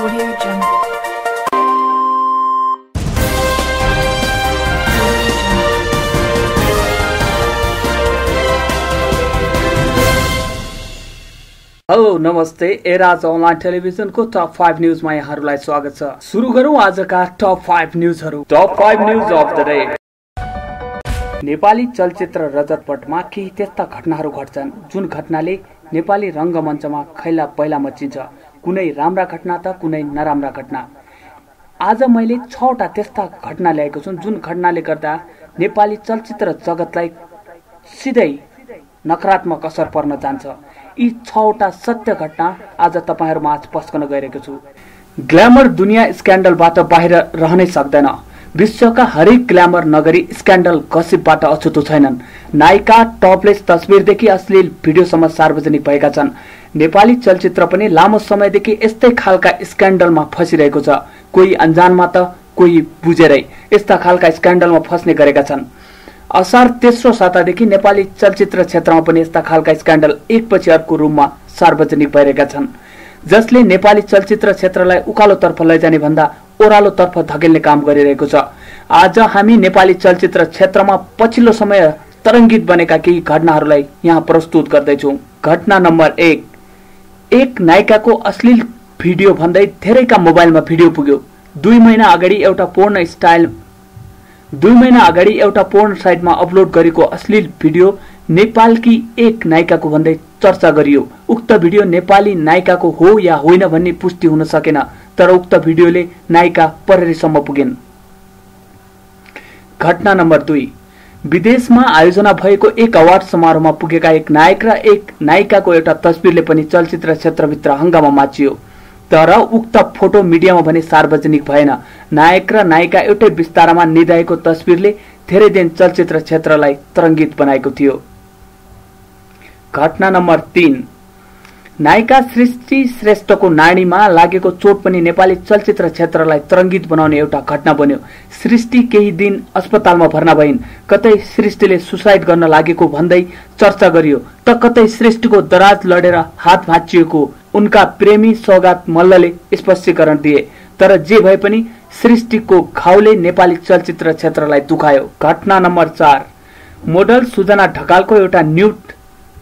Audio Jungle. Hello नमस्ते Eraj online टेलिभिजनको top 5 न्यूजमा यहाँहरूलाई स्वागत छ। सुरु गरौँ आजका टप 5 न्यूजहरू। Top 5 news of the day. Nepali चलचित्र रजतपटमा केही त्यस्ता घटनाहरू घट्छन् जुन घटनाले नेपाली रंगमञ्चमा खैला पहिला मचिन्छ। कुनै राम्रा घटना त कुनै नराम्रा घटना। आज मैले 6 वटा त्यस्ता घटना ल्याएको छु जुन घटनाले गर्दा नेपाली चलचित्र जगतलाई सिधै नकारात्मक असर पर्न जान्छ। यी 6 वटा सत्य घटना आज तपाईहरुमाझ पस्कन गइरहेको छु। ग्ल्यामर दुनिया स्क्यान्डलबाट बाहिर रहनै सक्दैन। विश्वका हरेक ग्ल्यामर नगरी स्क्यान्डल गसिपबाट अछुतो छैनन्। नायिका टपलेस तस्बिरदेखि अश्लील भिडियोसम्म सार्वजनिक भएका छन्। नेपाली चलचित्र पनि लामो समयदेखि यस्तै खालका स्क्यान्डलमा फसिरहेको छ। कोही अनजानमा त कोही बुझेरै यस्ता खालका स्क्यान्डलमा फस्ने गरेका छन्। असार तेस्रो सातादेखि नेपाली चलचित्र क्षेत्रमा पनि यस्ता खालका स्क्यान्डल एकपछि अर्को रूपमा सार्वजनिक भइरहेका छन्, जसले नेपाली चलचित्र क्षेत्रलाई उकालोतर्फ लैजाने भन्दा ओह्रालोतर्फ धकेल्ने काम गरिरहेको छ। आज हामी नेपाली चलचित्र क्षेत्रमा पछिल्लो समय तरङ्गित बनेका केही घटनाहरूलाई यहाँ प्रस्तुत गर्दैछौँ। घटना नम्बर 1। एक नायिकाको अश्लील भिडियो भन्दै धेरैका मोबाइलमा भिडियो पुग्यो। 2 महिना अगाडि एउटा पोर्न साइटमा अपलोड गरेको अश्लील भिडियो नेपालकी एक नायिकाको भन्दै चर्चा गरियो। उक्त भिडियो नेपाली नायिकाको हो या होइन भन्ने पुष्टि हुन सकेन, तर उक्त भिडियोले नायिका प्रहरीसम्म पुगेन। घटना नम्बर 2। विदेशमा आयोजना भएको एक अवार्ड समारोहमा पुगेका एक नायक र एक नायिकाको एउटा तस्बिरले पनि चलचित्र क्षेत्रभित्र हंगामा माचियो, तर उक्त फोटो मिडियामा भने सार्वजनिक भएन। नायक र नायिका एउटै विस्तारमा निधाएको तस्बिरले धेरै दिन चलचित्र क्षेत्रलाई तरङ्गित बनाएको थियो। घटना नम्बर 3। नायिका सृष्टि श्रेष्ठको नानीमा लागेको चोट पनि नेपाली चलचित्र क्षेत्रलाई तरङ्गित बनाउने एउटा घटना बन्यो। सृष्टि केही दिन अस्पतालमा भर्ना भइन्। कतै सृष्टिले सुसाइड गर्न लागेको भन्दै चर्चा गरियो त कतै सृष्टिको दराज लडेर हात भाँचिएको उनका प्रेमी सौगात मल्लले स्पष्टीकरण दिए। तर जे भए पनि सृष्टिको घाउले नेपाली चलचित्र क्षेत्रलाई दुखायो। घटना नम्बर 4। मोडल सुजना ढकालको एउटा न्यूड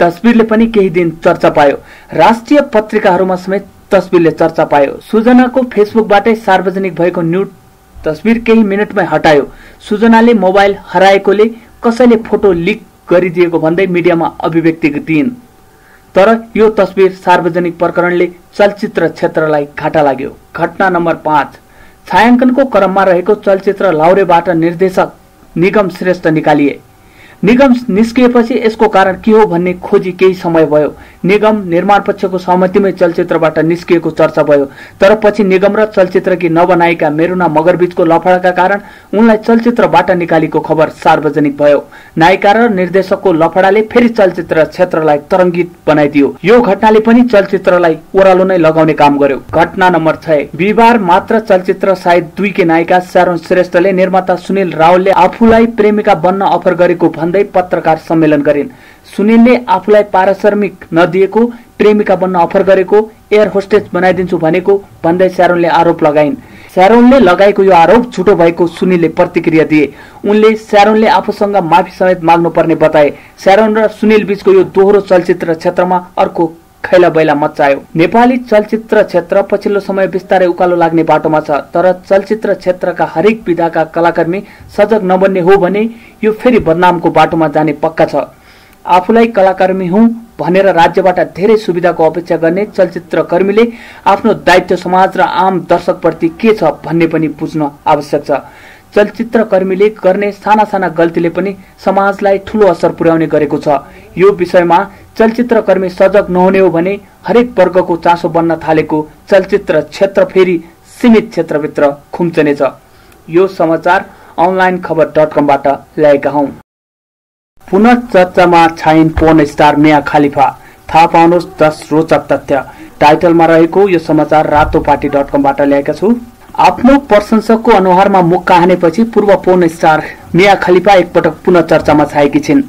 तस्बिरले पनि केही दिन चर्चा पायो। राष्ट्रिय पत्रिकाहरूमा समेत तस्बिरले चर्चा पायो। सुजनाको फेसबुकबाटै सार्वजनिक भएको न्यूड तस्बिर केही मिनटमै हटायो। सुजनाले मोबाइल हराएकोले कसैले फोटो लिक गरिदिएको भन्दै मिडियामा अभिव्यक्ति दिइन्, तर यो तस्बिर सार्वजनिक प्रकरणले चलचित्र क्षेत्रलाई घाटा लाग्यो। घटना नम्बर 5। छायाङ्कनको क्रममा रहेको चलचित्र लाउरेबाट निर्देशक निगम श्रेष्ठ निकालिए। निगम निस्किएपछि यसको कारण के हो भन्ने खोजी केही समय भयो। निगम निर्माण पक्षको सहमतिमै चलचित्रबाट निस्किएको चर्चा भयो, तर पछि निगम र चलचित्रकी नवनायिका मेरुना मगरबीचको लफडाका कारण उनलाई चलचित्रबाट निकालेको खबर सार्वजनिक भयो। नायिका र निर्देशकको लफडाले फेरि चलचित्र क्षेत्रलाई तरङ्गित बनाइदियो। यो घटनाले पनि चलचित्रलाई ओह्रालो नै लगाउने काम गर्यो। घटना नम्बर 6। बिहिबार मात्र चलचित्र सायद 2 की नायिका शारोन श्रेष्ठले निर्माता सुनिल रावलले आफूलाई प्रेमिका बन्न अफर गरेको भन्दै पत्रकार सम्मेलन गरिन्। सुनिलले आफूलाई पारिश्रमिक नदिएको प्रेमिका बन्न अफर गरेको, एयर होस्टेज बनाइदिन्छु भनेको भन्दै शारोनले आरोप लगाइन्। शारोनले लगाएको यो आरोप झुटो भएको सुनिलले प्रतिक्रिया दिए। उनले शारोनले आफूसँग माफी समेत माग्नुपर्ने बताए। शारोन र सुनिल बीचको यो दोहोरो चलचित्र क्षेत्रमा अर्को खैला बैला मचायो। नेपाली चलचित्र क्षेत्र पछिल्लो समय बिस्तारै उकालो लाग्ने बाटोमा छ, तर चलचित्र क्षेत्रका हरेक विधाका कलाकर्मी सजग नबन्ने हो भने यो फेरि बदनामको बाटोमा जाने पक्का छ। आफूलाई कलाकर्मी हुँ भनेर राज्यबाट धेरै सुविधाको अपेक्षा गर्ने चलचित्र कर्मीले आफ्नो दायित्व समाज र आम दर्शकप्रति के छ भन्ने पनि बुझ्न आवश्यक छ। चलचित्र कर्मीले गर्ने साना साना गल्तीले पनि समाजलाई ठूलो असर पुर्याउने गरेको छ। यो विषयमा चलचित्र कर्मी सजग नहुने हो भने हरेक वर्गको चासो बन्न थालेको चलचित्र क्षेत्र फेरि सीमित क्षेत्रभित्र खुम्चनेछ। यो समाचार onlinekhabar.com बाट ल्याएका हौं। पुनः चर्चामा छाइन् पोर्न स्टार मिया खलिफा। थाहा पाउनुहोस् 10 रोचक तथ्य। टाइटलमा रहेको यो समाचार रातोपाटी.com बाट ल्याएका छु। आफ्नो प्रशंसकको अनुहारमा मुक्का हानेपछि पूर्व पोर्न स्टार मिया खलिफा एकपटक पुनः चर्चामा छाएकी छिन्।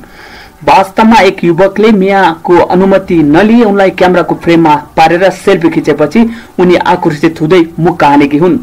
वास्तवमा एक युवकले मियाको अनुमति नलिए उनलाई क्यामेराको फ्रेममा पारेर सेल्फी खिचेपछि उनी आक्रोशित हुँदै मुक्का हानेकी हुन्।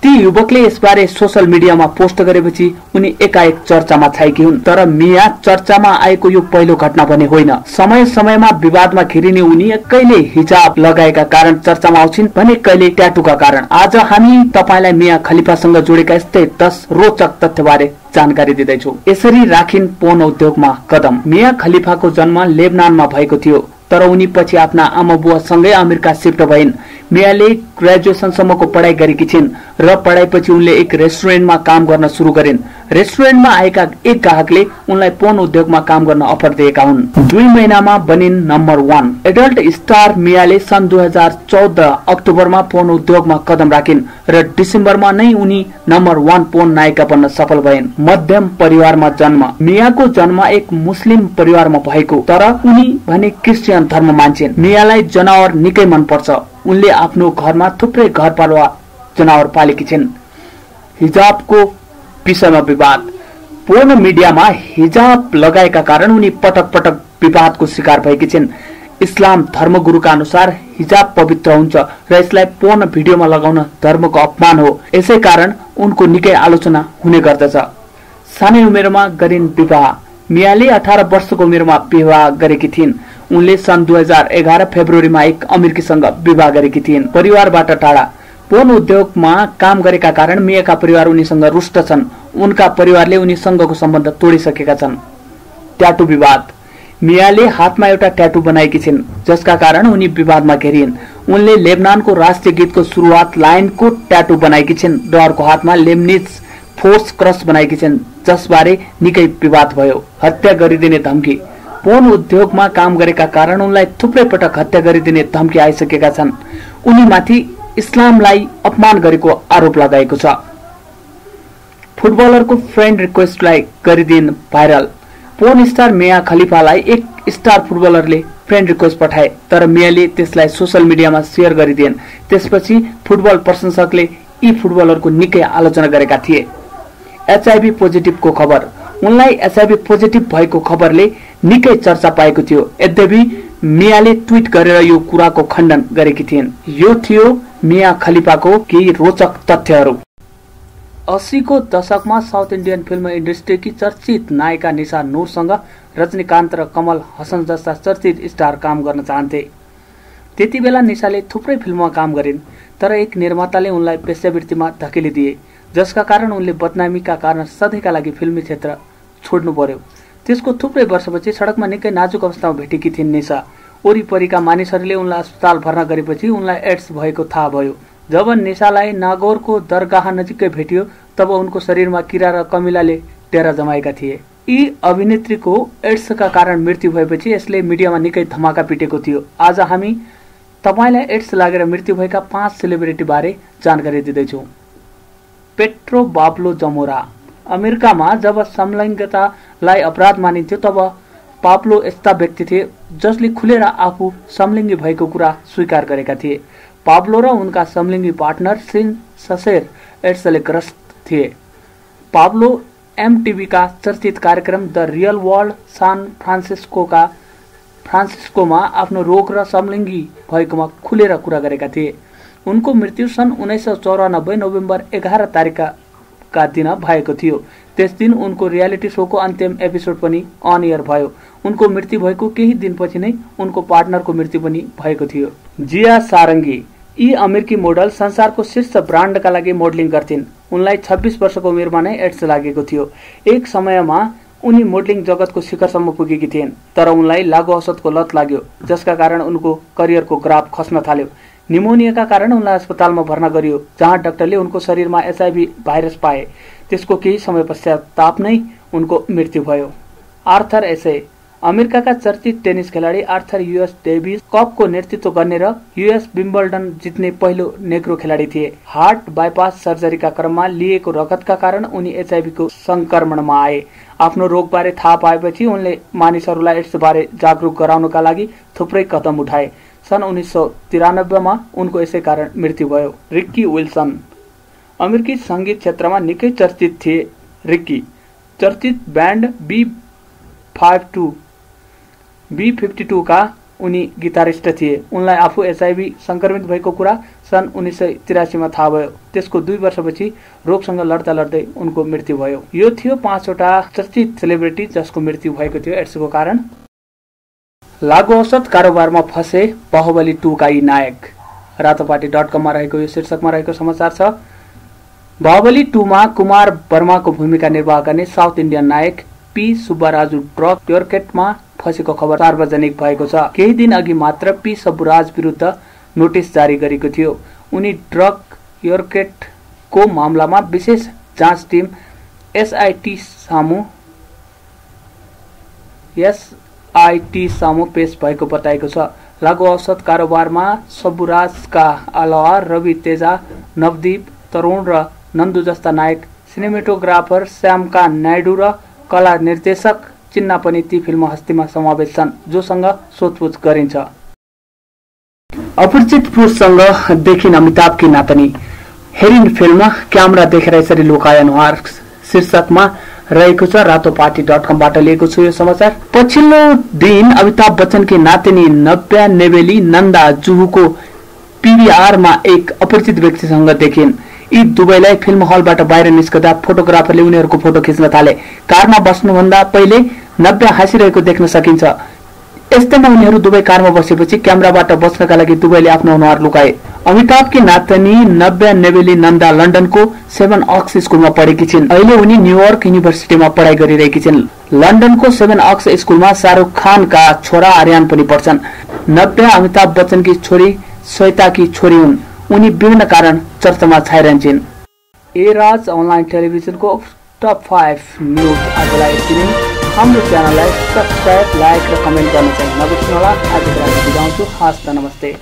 ती युवकले यसबारे सोशल मिडियामा पोस्ट गरेपछि उनी एकाएक चर्चामा छाएकी हुन्। तर मिया चर्चामा आएको यो पहिलो घटना भने होइन। समय समयमा विवादमा घिरिने उनी कहिले हिजाब लगाएका कारण चर्चामा आउँछिन् भने कहिले ट्याटूका कारण। आज हामी तपाईलाई मिया खलिफासँग जोडेका यस्तै 10 रोचक तथ्यबारे जानकारी दिँदैछौ। यसरी राखिन् पोर्न उद्योगमा कदम। मिया खलिफाको जन्म लेबनानमा भएको थियो, तर उनी पछि आफ्ना आमा बुवासँगै अमेरिका शिफ्ट भइन्। मियाले ग्रेजुएसनसम्मको पढाइ गरेकी छिन् र पढाइपछि उनले एक रेस्टुरेन्टमा काम गर्न सुरु गरिन्। रेस्टुरेन्टमा आएका एक ग्राहकले उनलाई पोर्न उद्योगमा काम गर्न अफर दिएका हुन्। 2 महिनामा बनिन् नम्बर 1 एडल्ट स्टार। मियाले सन् 2014 अक्टोबरमा पोर्न उद्योगमा कदम राखिन् र डिसेम्बरमा नै उनी नम्बर 1 पोर्न नायिका बन्न सफल भइन्। मध्यम परिवारमा जन्म। मियाको जन्म एक मुस्लिम परिवारमा भएको, तर उनी भने क्रिस्चियन धर्म मान्छिन्। मियालाई जनावर निकै मन पर्छ। उनले आफ्नो घरमा थुप्रै घरपालुवा जनावर पालेकी छिन्। हिजाबको विषयमा विवाद। पोर्न मिडियामा हिजाब लगाएका कारण उनी पटक पटक विवादको शिकार भएकी छिन्। इस्लाम धर्मगुरुका अनुसार हिजाब पवित्र हुन्छ र यसलाई पोर्न भिडियोमा लगाउन धर्मको अपमान हो। यसै कारण उनको निकै आलोचना हुने गर्दछ। सानै उमेरमा गरिन् विवाह। मियाले 18 वर्षको उमेरमा विवाह गरेकी थिइन्। उनले सन् 2011 फेब्रुअरीमा एक अमेरिकीसँग विवाह गरेकी थिइन्। परिवारबाट टाढा। पोर्न उद्योगमा काम गरेका कारण मियाका परिवार उनीसँग रुष्ट छन्। उनका परिवारले उनीसँगको सम्बन्ध तोडिसकेका छन्। ट्याटू विवाद। मियाले हातमा एउटा ट्याटू बनाएकी छिन्, जसका कारण उनी विवादमा घेरिन्। उनले लेबनानको राष्ट्रिय गीतको सुरुवात लाइनको ट्याटू बनाएकी छिन् र अर्को हातमा लेबनिज फोर्स क्रस बनाएकी छिन्, जसबारे निकै विवाद भयो। हत्या गरिदिने धम्की। पोर्न उद्योगमा काम गरेका कारण उनलाई थुप्रै पटक हत्या गरिदिने धम्की आइसकेका छन्। उनीमाथि इस्लामलाई अपमान गरेको आरोप लगाएको छ। फुटबलरको फ्रेन्ड रिक्वेस्टलाई गरिदिन भाइरल। पोर्न स्टार मिया खलिफालाई एक स्टार फुटबलरले फ्रेन्ड रिक्वेस्ट पठाए, तर मियाले त्यसलाई सोशल मिडियामा सेयर गरिदिएन। त्यसपछि फुटबल प्रशंसकले यी फुटबलरको निकै आलोचना गरेका थिए। एचआईभी पोजिटिभको खबर। उनलाई एचआईभी पोजिटिभ भएको खबरले निकै चर्चा पाएको थियो। यद्यपि मियाले ट्विट गरेर यो कुराको खण्डन गरेकी थिइन्। यो थियो मिया खलिफाको केही रोचक तथ्यहरू। 80 को दशकमा साउथ इन्डियन फिल्म इन्डस्ट्रीकी चर्चित नायिका निशा नूरसँग रजनीकान्त र कमल हसन जस्ता चर्चित स्टार काम गर्न चाहन्थे। त्यति बेला निशाले थुप्रै फिल्ममा काम गरिन्, तर एक निर्माताले उनलाई पेशावृत्तिमा धकेलिदिए, जसका कारण उनले बदनामीका कारण सधैँका लागि फिल्मी क्षेत्र छोड्नु पर्यो। त्यसको थुप्रै वर्षपछि सडकमा निकै नाजुक अवस्थामा भेटेकी थिइन् निशा। वरिपरिका मानिसहरूले उनलाई अस्पताल भर्ना गरेपछि उनलाई एड्स भएको थाहा भयो। जब निशालाई नागौरको दरगाह नजिकै भेटियो, तब उनको शरीरमा किरा र कमिलाले डेरा जमाएका थिए। यी अभिनेत्रीको एड्सका कारण मृत्यु भएपछि यसले मिडियामा निकै धमाका पिटेको थियो। आज हामी तपाईलाई एड्स लागेर मृत्यु भएका 5 सेलिब्रिटी बारे जानकारी दिँदैछौँ। Pedro Pablo Zamora. अमेरिकामा जब समलैङ्गिकतालाई अपराध मानिन्थ्यो, तब पाब्लो यस्ता व्यक्ति थिए जसले खुलेर आफू समलिङ्गी भएको कुरा स्वीकार गरेका थिए। पाब्लो र उनका समलिङ्गी पार्टनर सिन ससेर एड्सले ग्रस्त थिए। पाब्लो एमटिभीका चर्चित कार्यक्रम द रियल वर्ल्ड सान फ्रान्सिस्कोमा आफ्नो रोग र समलिङ्गी भएकोमा खुलेर कुरा गरेका थिए। उनको मृत्यु सन् 1994 नोभेम्बर 11 तारिकका दिन भएको थियो। त्यस दिन उनको रियालिटी शोको अन्तिम एपिसोड पनि अन एयर भयो। उनको मृत्यु भएको केही दिनपछि नै उनको पार्टनरको मृत्यु पनि भएको थियो। जिया सारङ्गी। यी अमेरिकी मोडल संसारको शीर्ष ब्रान्डका लागि मोडलिङ गर्थिन्। उनलाई 26 वर्षको उमेरमा नै एड्स लागेको थियो। एक समयमा उनी मोडलिङ जगतको शिखरसम्म पुगेकी थिइन्, तर उनलाई लागु औषधको लत लाग्यो, जसका कारण उनको करियरको ग्राफ खस्न थाल्यो। निमोनियाका कारण उनलाई अस्पतालमा भर्ना गरियो, जहाँ डाक्टरले उनको शरीरमा एचआईभी भाइरस पाए। त्यसको केही समय पश्चात नै उनको मृत्यु भयो। आर्थर एसे। अमेरिकाका चर्चित टेनिस खेलाडी आर्थर यूएस डेभिस कपको नेतृत्व गर्ने र यूएस विम्बल्डन जित्ने पहिलो नेग्रो खेलाडी थिए। हार्ट बाइपास सर्जरीका क्रममा लिएको रगतका कारण उनी एचआईभीको संक्रमणमा आए। आफ्नो रोगबारे थाहा पाएपछि उनले मानिसहरूलाई एड्सबारे जागरुक गराउनका लागि थुप्रै कदम उठाए। सन् 1993 मा उनको यसै कारण मृत्यु भयो। Ricky Wilson. अमेरिकी संगीत क्षेत्रमा निकै चर्चित थिए। रिक्की चर्चित ब्यान्ड B52 B52 का उनी गिटारिस्ट थिए। उनलाई आफू HIV संक्रमित भएको कुरा सन् 1983 मा थाहा भयो। त्यसको 2 वर्षपछि रोगसँग लड्दा लड्दै उनको मृत्यु भयो। यो थियो 5 वटा चर्चित सेलिब्रिटी जसको मृत्यु भएको थियो एड्सको कारण। लागु औषध कारोबारमा फसे बाहुबली 2 का यी नायक। रातोपाटी.com मा रहेको यो शीर्षकमा रहेको समाचार छ। बाहुबली 2 मा कुमार वर्माको भूमिका निर्वाह गर्ने साउथ इन्डियन नायक पी सुब्बाराजु ड्रग योर्केटमा फसेको खबर सार्वजनिक भएको छ। केही दिन अघि मात्र पी सुब्बाराज विरुद्ध नोटिस जारी गरेको थियो। उनी ड्रग योर्केटको मामलामा विशेष जाँच टिम एसआईटी सामु पेश भएको बताएको छ। लागु औषध कारोबारमा सुब्बाराजका अलावा रवि तेजा, नवदीप, तरुण र नन्दु जस्ता नायक, सिनेमेटोग्राफर श्यामका नायडू र कला निर्देशक चिन्ना पनि ती फिल्म हस्तीमा समावेश छन् जोसँग सोधपुछ गरिन्छ। अपरिचित पुरुषसँग देखिन अमिताभकी नातनी। हेरिन फिल्म क्यामेरा देखेर यसरी लुकाए अनुहार शीर्षकमा रहेको छ। रातोपाटी.com बाट लिएको छु यो समाचार। पछिल्लो दिन अमिताभ बच्चनकी नातिनी नव्या नेवेली नन्दा जुहुको पीवीआर मा एक अपरिचित व्यक्तिसँग देखिन्। यी दुवैलाई फिल्म हलबाट बाहिर निस्कदा फोटोग्राफरले उनीहरूको फोटो खिच्न थाले। कारमा बस्नुभन्दा पहिले नव्या हाँसिरहेको देख्न सकिन्छ। यस्तैमा उनीहरू दुवै कारमा बसेपछि क्यामेराबाट बच्नका लागि दुवैले आफ्नो अनुहार लुकाए। अमिताभकी नातनी नव्या नेवेली नन्दा लन्डनको 7 अक्स स्कुलमा पढेकी छिन्। अहिले उनी न्युयोर्क युनिभर्सिटीमा पढाइ गरिरहेकी छिन्। लन्डनको 7 अक्स स्कुलमा शाहरुख खानका छोरा आर्यन पनि पढ्छन्। नव्या अमिताभ बच्चनकी छोरी श्वेताकी छोरी हुन्। उनी विभिन्न कारण चर्चामा छाइरहन्छन्। ए-राज अनलाइन टेलिभिजनको टप 5 न्युज आजलाई यति नै। हाम्रो च्यानललाई सब्स्क्राइब, लाइक र कमेन्ट गर्न चाहिँ नबिर्सनुहोला। आजको लागि बिदा हुन्छु। हस्त नमस्ते।